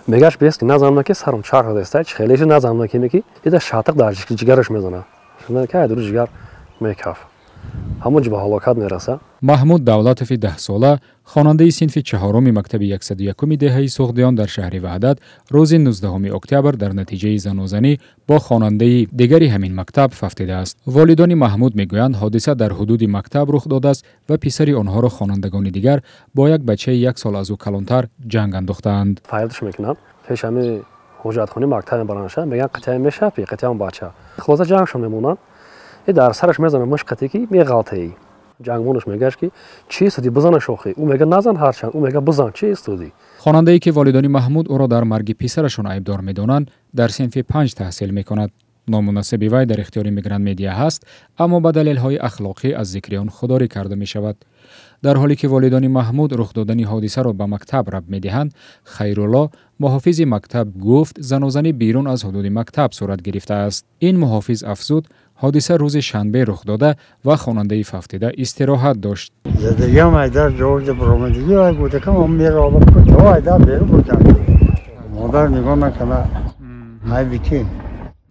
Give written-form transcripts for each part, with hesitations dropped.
Мегаш бес ки назанна ки сарам чарх задаста, хелеш назанна ки ки ида шатиқ дар ҷигараш мезана. Шуна ки айдуру ҷигар мекаф. Ҳамон ҷо ба ҳалокат мераса. Маҳмуд Давлатови 10-сола, хонандаи синфи чаҳоруми мактаби 101-уми деҳаи Суғдиён дар шаҳри Ваҳдат, рӯзи 19 октябр дар натиҷаи занозанӣ бо хонандаи дигари ҳамин мактаб фавтидааст. Волидони Маҳмуд мегӯянд, ҳодиса дар ҳудуди мактаб рух додааст ва писари онҳоро хонандагони дигар бо як бачаи як сол аз ӯ калонтар ҷанг андохтаанд. Фарёдш мекунанд, пеш ҳами ҳуҷҷатхонаи мактаб мебаранша, мегӯянд, қитъа мешавӣ, қитъаам бача. Хулоса, ҷангшон мемонанд. Дар сараш мезанад мушқате ки меғалтаи. Ҷангмонаш мегӯяш ки чӣ истоди, бизана шохӣ. Ӯ мега назан ҳарчанд, ӯ мега бизан, чӣ истоди. Хонандае ки волидони Маҳмуд ӯро дар марги писарашон айбдор медонанд, дар синфи 5 таҳсил мекунад. Ному насаби вай дар ихтиёри Мигрант Медиа ҳаст, аммо ба далелҳои ахлоқӣ аз зикри он худдорӣ карда мешавад. Дар ҳоле ки волидони Маҳмуд рух додани ҳодисаро ба мактаб рабт медиҳанд, Хайрулло, муҳофизи мактаб, гуфт, занозанӣ берун аз ҳудуди мактаб сурат гирифтааст. Ин муҳофиз афзуд, ҳодиса рӯзи шанбе рух дода ва хонандаи фавтида истироҳат дошт. Задагиам айдар ҷовда баромадагӣ вай гудакам мероба куҷо айдар берун бурдам. Модар нигоҳ накарда. Айби ки?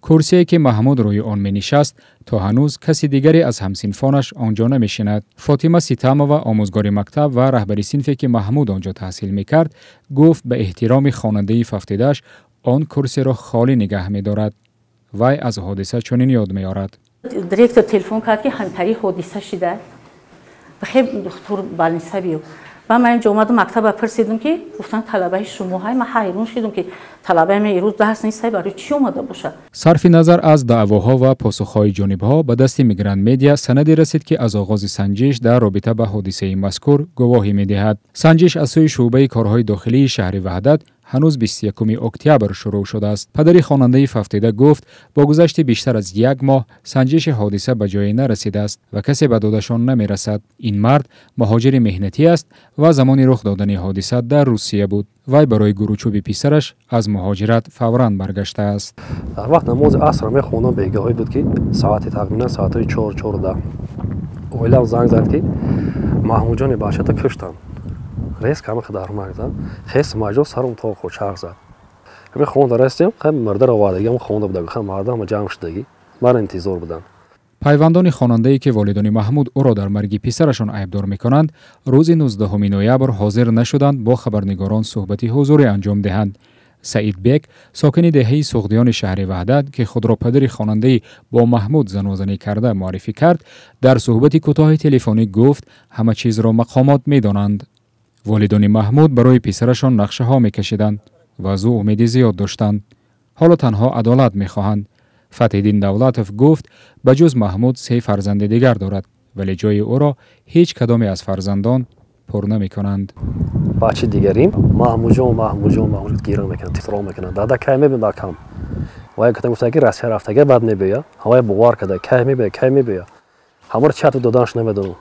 Курсие ки Маҳмуд рӯи он менишаст, то ҳанӯз каси дигаре аз ҳамсинфонаш он ҷо намешинад. Фотима Ситамова, омӯзгори мактаб ва раҳбари синфе ки Маҳмуд он ҷо таҳсил мекард, гуфт, ба эҳтироми хонандаи фавтидааш он курсиро холӣ нигаҳ медорад. Вай аз ҳодиса чунин ёд меорад. Директор телефон кард, ки ҳамтари ҳодиса шида, бихел духтур больница биё. Ба ман инҷо омадам, мактаба пурсидам, ки гуфтанд, талабаи шумо ҳай. Ман ҳайрон шидам, ки талабаи ман ирӯз дарс нестай, барои чӣ омада бошад? Сарфи назар аз даъвоҳо ва посухҳои ҷонибҳо, ба дасти Мигрант Медиа санаде расид, ки аз оғози санҷиш дар робита ба ҳодисаи мазкур гувоҳӣ медиҳад. Санҷиш аз сӯи шӯъбаи корҳои дохилии шаҳри Ваҳдат ҳанӯз 21 октябр шурӯъ шудааст. Падари хонандаи фавтида гуфт, бо гузашти бештар аз як моҳ санҷиши ҳодиса ба ҷое нарасидааст ва касе ба додашон намерасад. Ин мард муҳоҷири меҳнатӣ аст ва замони рух додани ҳодиса дар Русия буд. Вай барои гурӯчӯби писараш аз муҳоҷират фавран баргаштааст. Дар вақт намози асрро мехондам, бегаҳое буд, ки соати тақминан соатҳои 4, 4:10, оилам занг зад, ки Маҳмудҷони бачата куштанд. Резко ҳама дармак зад, хес маҷо сарум то хӯрд, чарх зад. Ҳами хонда расидем, хай мурдаро овардаги, ҳам хонда буда, хай мардам ҳама ҷамъ шудагӣ, мара интизор буданд. Пайвандони хонандае ки волидони Маҳмуд ӯро дар марги писарашон айбдор мекунанд, рӯзи 19 ноябр ҳозир нашуданд бо хабарнигорон суҳбати ҳузурӣ анҷом диҳанд. Саидбек, сокини деҳаи Суғдиёни шаҳри Ваҳдат, ки худро падари хонандаи бо Маҳмуд занозанӣ карда муаррифӣ кард, дар суҳбати кӯтоҳи телефонӣ гуфт, ҳама чизро мақомот медонанд. Волидони Маҳмуд барои писарашон нақшаҳо мекашиданд ва аз ӯ умеди зиёд доштанд. Ҳоло танҳо адолат мехоҳанд. Фатҳиддин Давлатов гуфт, ба ҷуз Маҳмуд се фарзанди дигар дорад, вале ҷои ӯро ҳеҷ кадоме аз фарзандон пур намекунанд. Бачи дигарим Маҳмудҷон, Маҳмудҷон, Маҳмуд гира мекунад, титро мекунад, дада, кай мебин ба кам? Вай гуфта гуфта ки Россия рафтага, баъд мебиёя. Ҳавай бовар карда, кай мебиёя, кай мебиёя, ҳамаро чату доданаш намедонам.